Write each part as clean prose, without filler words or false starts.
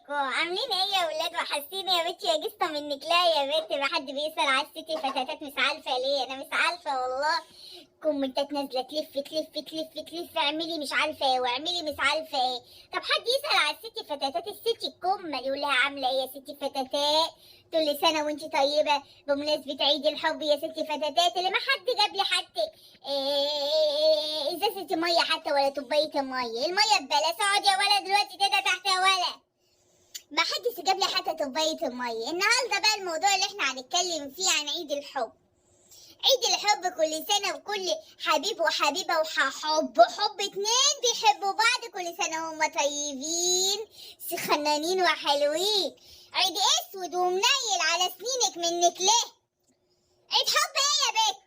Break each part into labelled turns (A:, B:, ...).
A: عليكم، عاملين ايه يا ولاد؟ وحاسين يا بنتي يا جسطة منك. لا يا بنت، ما حد بيسأل على الست فتاتات، مش عارفة ليه، انا مش عارفة والله. كومنتات نازلة تلف تلف تلف تلف، اعملي مش عارفة ايه واعملي مش عارفة ايه. طب حد يسأل على الست فتاتات؟ الست الكمل يقول لها عاملة ايه يا ست فتاتات؟ كل سنة وانت طيبة بمناسبة عيد الحب يا ست فتاتات. اللي ما حد جاب لي حتى ازازة مية حتى ولا كوباية مية، المية ببلاش. اقعد يا ولد دلوقتي كده تحت يا ولد، ما حدش جاب لي حتى كوباية المية. النهارده بقى الموضوع اللي احنا هنتكلم فيه عن عيد الحب. عيد الحب كل سنة وكل حبيب وحبيبة وحب حب اتنين بيحبوا بعض، كل سنة وهم طيبين سخنانين وحلوين. عيد اسود ومنيل على سنينك منك ليه؟ عيد حب ايه يا بت؟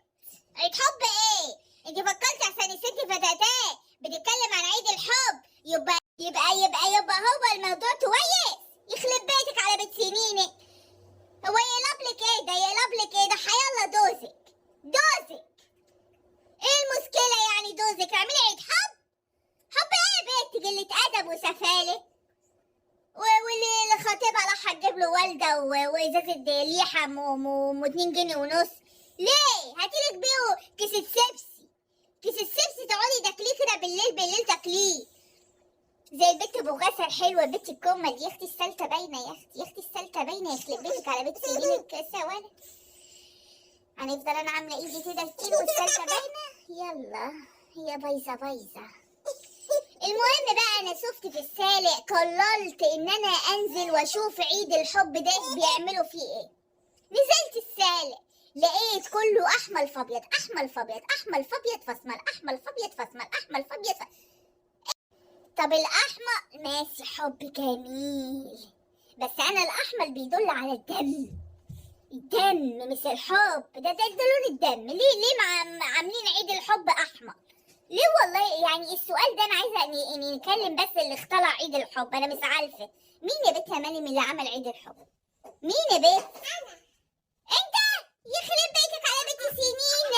A: عيد حب ايه؟ انت فكرتي عشان الست فتاتاه بتتكلم عن عيد الحب يبقى يبقى يبقى يبقى هو الموضوع كويس؟ يخرب بيتك على بيت سنينك. هو يقلب لك ايه ده؟ يقلب لك ايه ده؟ حيلا دوزك دوزك. ايه المشكلة يعني دوزك؟ اعملي عيد حب. حب ايه يا بنت؟ قلة ادب وسفالة. واللي خطيبها راح تجيب له والدة وازازة ليحة 2 جنيه ونص. ليه؟ هاتيلك بيه كيسة سبسي، كيسة سبسي تقعدي تاكليه كده بالليل، بالليل تاكليه زي البت بوغاسة الحلوة، بنت الكمل. يا اختي السلتة باينة، يا اختي، يا اختي السلتة باينة، يخرب بيتك على بنت سنينك يا سوانا. هنفضل انا عاملة ايدي كده كتير والسلتة باينة. يلا هي بايظة بايظة. المهم بقى انا شفت في السالق، قررت ان انا انزل واشوف عيد الحب ده بيعملوا فيه ايه. نزلت السالق لقيت كله احمر فابيض، احمر فابيض، احمر فابيض فاسمر، احمر فابيض فاسمر، احمر فابيض طب الاحمر ماشي حب جميل، بس انا الاحمر بيدل على الدم، الدم مش الحب. ده لون الدم. ليه، ليه عاملين عيد الحب احمر؟ ليه والله؟ يعني السؤال ده انا عايزه اني نتكلم بس اللي اخترع عيد الحب، انا مش عارفه مين يا بنت يا مريم اللي عمل عيد الحب؟ مين يا بنت؟ انت؟ يخرب بيتك على بنت سنين.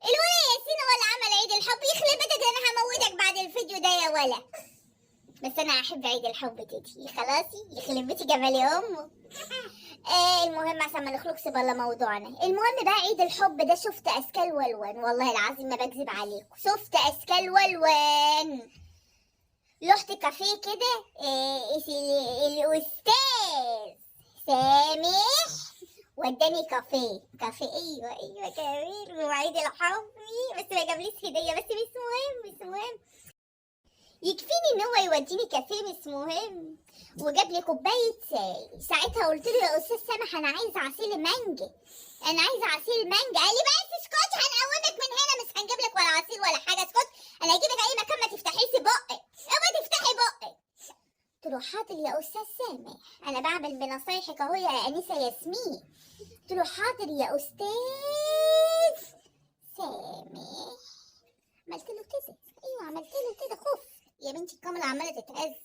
A: الولا ياسين هو اللي عمل عيد الحب. يخرب بيتك، ده انا هموتك بعد الفيديو ده يا ولا. بس انا احب عيد الحب تيتي، خلاصي يخرب بيتي جمال يا امه. المهم عشان ما نخرجش بره موضوعنا، المهم بقى عيد الحب ده شفت اشكال والوان، والله العظيم ما بكذب عليكم، شفت اشكال والوان. رحت كافيه كده، الاستاذ سامح وداني كافيه، كافيه ايوه ايوه جميل وعيد الحب، بس ما جابليش هديه، بس مش مهم مش مهم، يكفيني ان هو يوديني كافيه مش مهم. وجاب لي كوباية شاي. ساعتها قلت له يا استاذ سامح انا عايزه عصير مانجا، انا عايزه عصير مانجا. قال لي بس اسكتي، هنقومك من هنا، مش هنجيب لك ولا عصير ولا حاجة، اسكت، انا هجيبك اي مكان ما تفتحيش بقك، اوعي تفتحي بقك. قلت له حاضر يا استاذ سامح، انا بعمل بنصايحك اهو يا انسه ياسمين. قلت له حاضر يا استاذ سامح. عملت له كده، ايوه عملت له كده، خف يا بنتي الكاميرا عماله تتهز.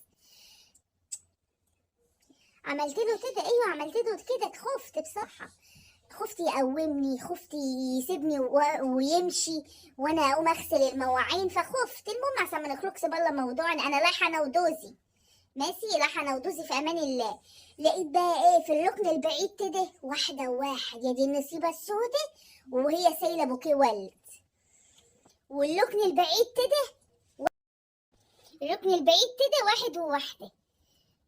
A: عملت له كده، ايوه عملت له كده، خفت بصراحة، خفت يقومني، خفت يسيبني ويمشي وانا اقوم اغسل المواعين، فخفت. المهم عشان ما نخرجش بره موضوعنا، انا رايحة انا ودوزي، ماشي، رايحة انا ودوزي في امان الله. لقيت بقى ايه في الركن البعيد كده واحدة وواحد، يا دي النصيبه السوداء وهي سايله بوكيه ولد. والركن البعيد كده، الركن البعيد كده واحد وواحدة،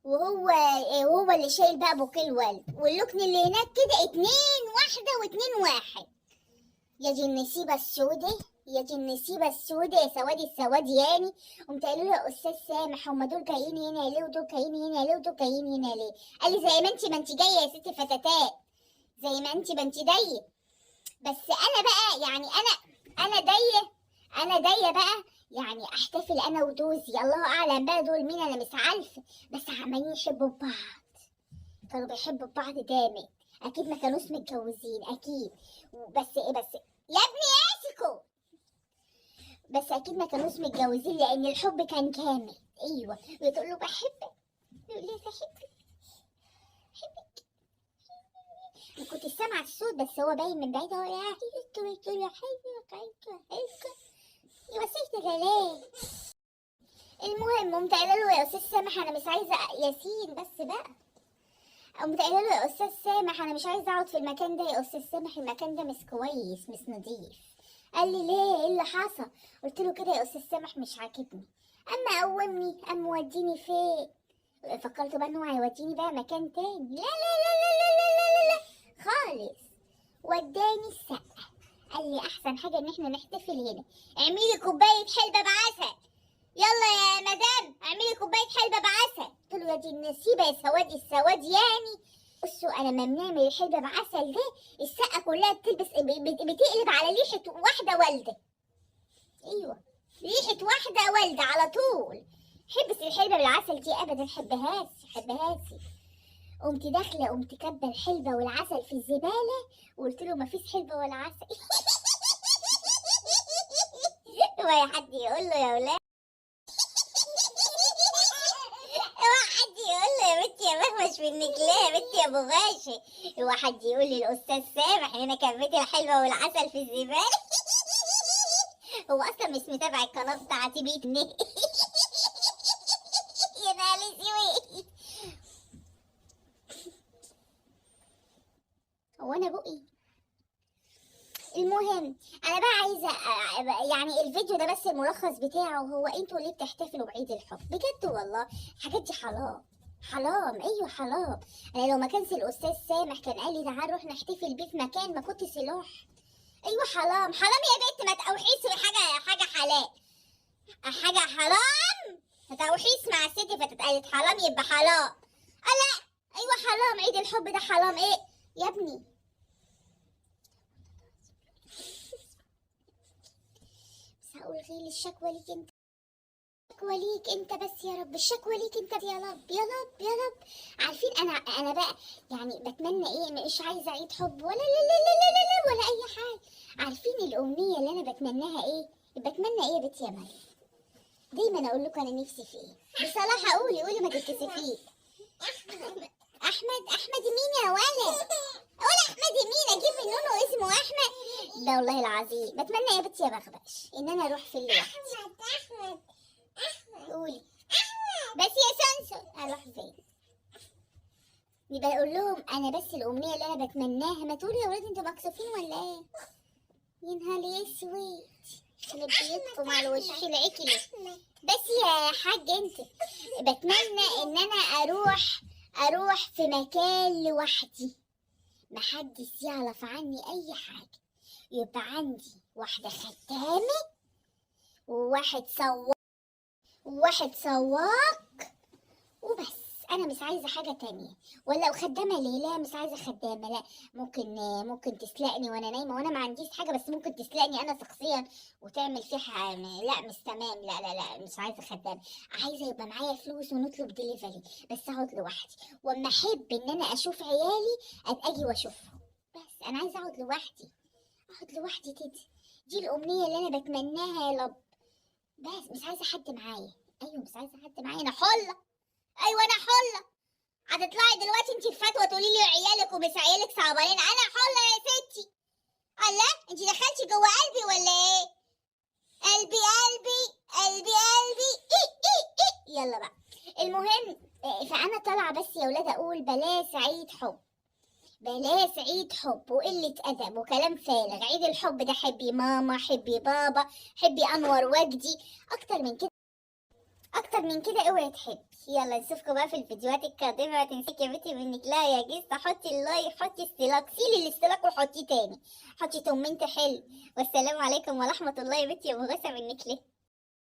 A: وهو اللي شايل بقى بوكيه الولد. والركن اللي هناك كده اتنين واحدة واتنين واحد. يا دي النسيبة السوداء، يا دي النسيبة السوداء، يا سوادي السواد يعني. قمت قايله له يا استاذ سامح هما دول جايين هنا ليه ودول جايين هنا ليه ودول جايين هنا ليه؟ قال لي زي ما انت ما انت جاية يا ستي فتاتات، زي ما انت ما انت جاية. بس انا بقى يعني انا جاية، انا جاية بقى يعني احتفل انا ودوزي، الله اعلم بقى دول مين انا مش عارفه، بس عمالين يحبوا بعض، كانوا بيحبوا بعض جامد، اكيد ما كانوش متجوزين اكيد، بس ايه بس يا ابني اسكت، بس اكيد ما كانوش متجوزين لان الحب كان كامل. ايوه وتقول له بحبك، يقول لي بحبك بحبك. انا كنت سامعه الصوت بس هو باين من بعيد، هو يا حبيبتي يا حبيبتي يا حبيبتي يا وسيلة غلاء. المهم قمت قايله له يا استاذ سامح انا مش عايزه ياسين بس بقى، قمت قايله له يا استاذ سامح انا مش عايزه اقعد في المكان ده يا استاذ سامح، المكان ده مش كويس مش نظيف. قال لي ليه ايه اللي حصل؟ قلت له كده يا استاذ سامح مش عاجبني. اما قومني قام وديني فين؟ فكرت بقى ان هو هيوديني بقى مكان تاني، لا لا لا لا لا لا لا لا خالص، وداني السقا. قال لي احسن حاجة ان احنا نحتفل هنا، اعملي كوباية حلبة بعسل، يلا يا مدام اعملي كوباية حلبة بعسل. قلت له يا دي النسيبه يا سواد السواد يعني. بصوا انا ما بنعمل الحلبة بعسل ده السقه كلها بتلبس بتقلب على ريحه واحدة والده، ايوه ريحه واحدة والده على طول. حبس الحلبة بالعسل دي ابدا، حبهاش حبهاش. قمت داخله قمت كبه الحلبة والعسل في الزبالة، وقلت له مفيش حلبة ولا عسل. اوعي حد يقول له يا ولاد، اوعى حد يقول له يا بنتي يا مخمش في النجلاء يا بنتي يا ابو غاشي، اوعى حد يقول للاستاذ سامح ان انا كبيت الحلبة والعسل في الزبالة. هو اصلا مش متابع القناة بتاعتي بيت منين. يا نهار اسود، هو انا بقي. المهم انا بقى عايزه يعني الفيديو ده بس الملخص بتاعه هو انتوا ليه بتحتفلوا بعيد الحب؟ بجد والله الحاجات دي حرام حرام، ايوه حرام. انا لو ما كانش الاستاذ سامح كان قال لي تعال نروح نحتفل بيه في مكان ما كنت سلاح. ايوه حرام حرام يا بنت، ما تقوحيش حاجة حلال، حاجة حرام ما تقوحيش مع الست فتتقالت حرام يبقى حرام. لا ايوه حرام، عيد الحب ده حرام. ايه يا ابني؟ بس هقول غير الشكوى ليك انت، الشكوى ليك انت بس يا رب، الشكوى ليك انت يا رب يا رب يا رب. عارفين انا بقى يعني بتمنى ايه؟ مش عايزه عيد حب ولا لا لا لا لا لا ولا اي حاجة. عارفين الامنية اللي انا بتمناها ايه؟ بتمنى ايه يا بنتي يا مريم؟ دايما اقول لكم انا نفسي في ايه بصراحة. قولي قولي ما تتكسفيش. احمد احمد مين يا ولد؟ قول احمد مين؟ اجيب من نونو اسمه احمد ده والله العظيم. بتمنى يا بنتي يا بغبش ان انا اروح في لوحدي.
B: احمد احمد احمد
A: قولي
B: احمد
A: بس يا سنسن اروح فين؟ يبقى اقول لهم انا بس الامنية اللي انا بتمناها. ما تقولي يا ولاد انتوا مكسوفين ولا ايه؟ يا نهار اسود يخرب بيتكم على وشوش العكل. بس يا حاج انت بتمنى ان انا اروح في مكان لوحدي محدش يعرف عني اي حاجة، يبقى عندي واحدة خدامه وواحد سواق وواحد سواق وبس. انا مش عايزه حاجة تانية. ولا خدامه ليه؟ لا مش عايزه خدامه، لا ممكن تسلقني وانا نايمة وانا ما عنديش حاجة، بس ممكن تسلقني انا شخصيا وتعمل فيها لا مش تمام، لا لا لا مش عايزه خدامه. عايزه يبقى معايا فلوس ونطلب دليفري، بس اقعد لوحدي، واما احب ان انا اشوف عيالي ابقى اجي واشوفهم، بس انا عايزه اقعد لوحدي، اقعد لوحدي كده. دي الامنية اللي انا بتمناها يا رب، بس مش عايزه حد معايا. ايوه مش عايزه حد معايا، انا حله. ايوه انا حله. هتطلعي دلوقتي انت في فتوى تقولي لي عيالك ومش عيالك صعبانين. انا حله يا ستي. الله انت دخلتي جوه قلبي ولا ايه؟ قلبي قلبي قلبي قلبي إيه إيه إيه. يلا بقى المهم، فانا طالعه بس يا ولاد اقول بلاش عيد حب، بلاش عيد حب وقلة أدب وكلام فارغ. عيد الحب ده حبي ماما، حبي بابا، حبي أنور وجدي، أكتر من كده، أكتر من كده اوعي تحبي. يلا نشوفكم بقى في الفيديوهات القادمة. ما تنسيش يا بنتي منك لا يا جيس حطي ال like، حطي اشتراك، شيلي الاشتراك وحطيه تاني، حطي comment حلو. والسلام عليكم ورحمة الله يا بنتي يا مغاسة منك ليه.